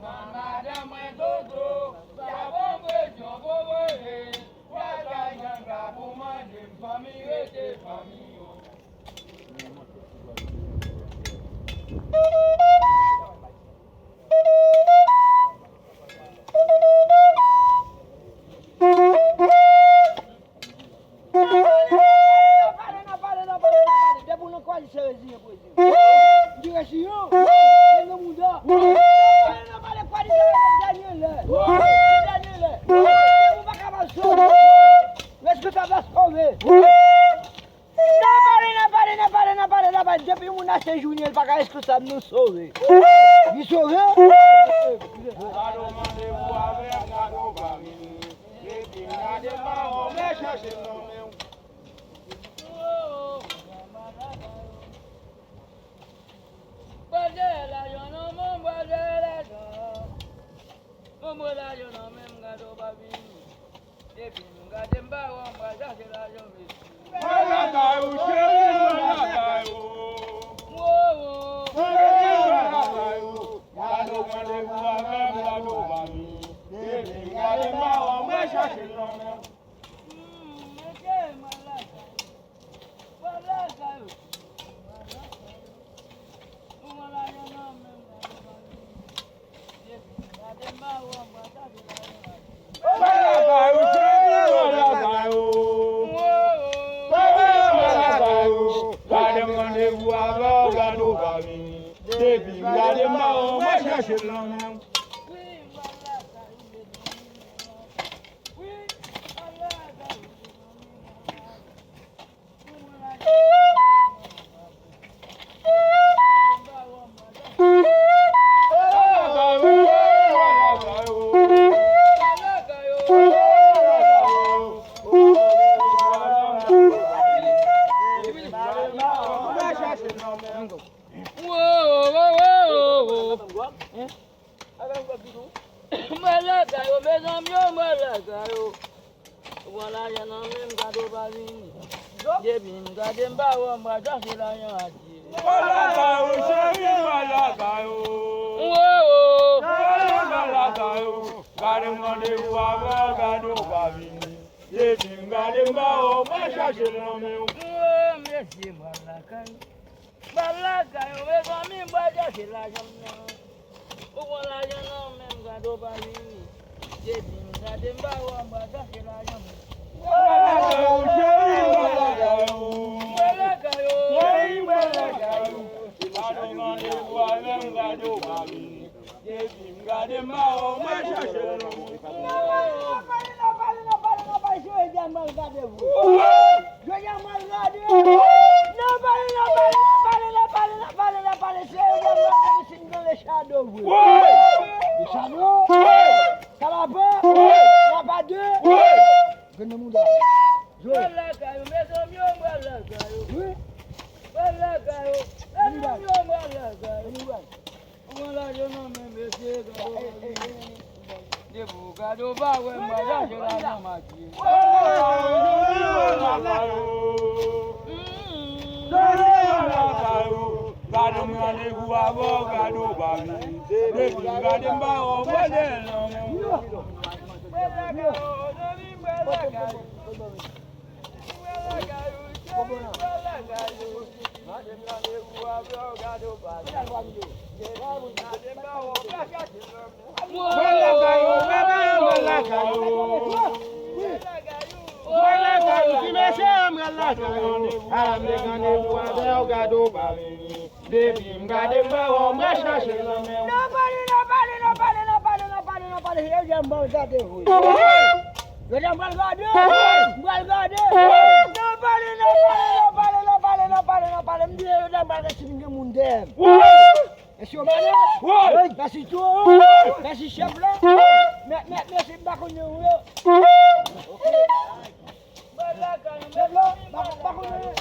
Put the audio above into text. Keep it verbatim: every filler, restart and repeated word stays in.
Madanm mwen Dodo, y ap ofri yon bon manje. Y ap bay janga pou manje, fanmi rete fanmi yo. Depi w nan kwali se reziyen pou reziyen. M di reziyen, men nan mouda. Pale nan pale kwali se reziyen dènye lè. Dènye lè. Depi w pa ka pa sove. Reskonsab la sove. Nan pale, nan pale, nan pale, nan pale, nan pale. Depi moun achte jounen, li pa ka reskonsab nou sove. Li sove. Gado mande pou avè, gado pa vini. Depi m gade pa wè, mwen chache nan men w. Bwè dèyè lajan nan men m, bwè dèyè lajan. Mwen bwè lajan nan men m, gado pa vini. Depi m gade m pa wè, m pral chache lajan, mesye. Mwen lakay ou, cheri, mwen lakay ou. Wo, wo. Cheri, mwen lakay ou. Gado mande pou avè m, gado pa vini. Depi m gade m pa wè, mwen chache nan men w. Gade m randevou avè w, gade w pa vini. Depi m gade m pa wè w, mwen chache l nan men w. Mwen lakay ou, mezanmi, mwen lakay ou. Ou pran lajan nan men m, gade w pa vini. Depi m gade m pa wè w, m pral chache lajan adye. Mwen lakay ou, cheri, mwen lakay ou. Wo, wo. Cheri, mwen lakay ou. Gade m randevou avè w, gade w pa vini. Depi m gade m pa wè w, mwen chache nan men w. Wo, mesye, mwen lakay ou. Pral lakay ou, mezanmi, m pral chache lajan m nan. Ou pran lajan nan men m, gade w pa vini. Depi m gade m pa wè w, m pral chache lajan m. Mwen lakay ou, cheri, mwen lakay ou. Mwen lakay ou. Cheri, mwen lakay ou. Gade w randevou avè m, gade w pa vini. Depi m gade m pa wè w, mwen chache l nan men w. Nan pale, nan pale, nan pale, nan pale, nan pale, se jodi a m pral gade vre. Jodi a m pral gade. Nan pale, nan pale, nan pale, nan pale, nan pale, nan pale, se jodi a m pral gade si m gen le chado vre. Le chado, kalapa, kalapa de, grenn mouda. Jwe. Mwen lakay ou, mezanmi, mwen lakay ou. Wi. Mwen lakay ou, mezanmi, mwen lakay ou. Ou pran lajan nan men mesye, gade w pa vini. Depi w gade w pa wè m, mwen chache lajan m adye. Gade m randevou avè w, gade w pa vini. Depi m gade m pa wè w, mwen dèyè nan men w. Mwen lakay ou, zanmi, mwen lakay ou. Mwen lakay ou, bebe, mwen lakay ou. Mwen lakay ou, ti mesye, mwen lakay ou. Ala m te randevou avè w, gade w pa vini. Depi m gade m pa wè w, mwen chache nan men w. Nan pale, nan pale, nan pale, nan pale, nan pale, nan pale, se jodi a m pral gade vre. Jodi a m pral gade. M pral gade. Nan pale, nan pale, nan pale, nan pale, nan pale, nan pale. M di jodi a m pral gade si m gen moun dèyè m. Mesye Omane, Nasito, mèsi chèf la. Mè, mè, mèsi, m pa konnen ou yo. Chèf la, m pa, m pa konnen.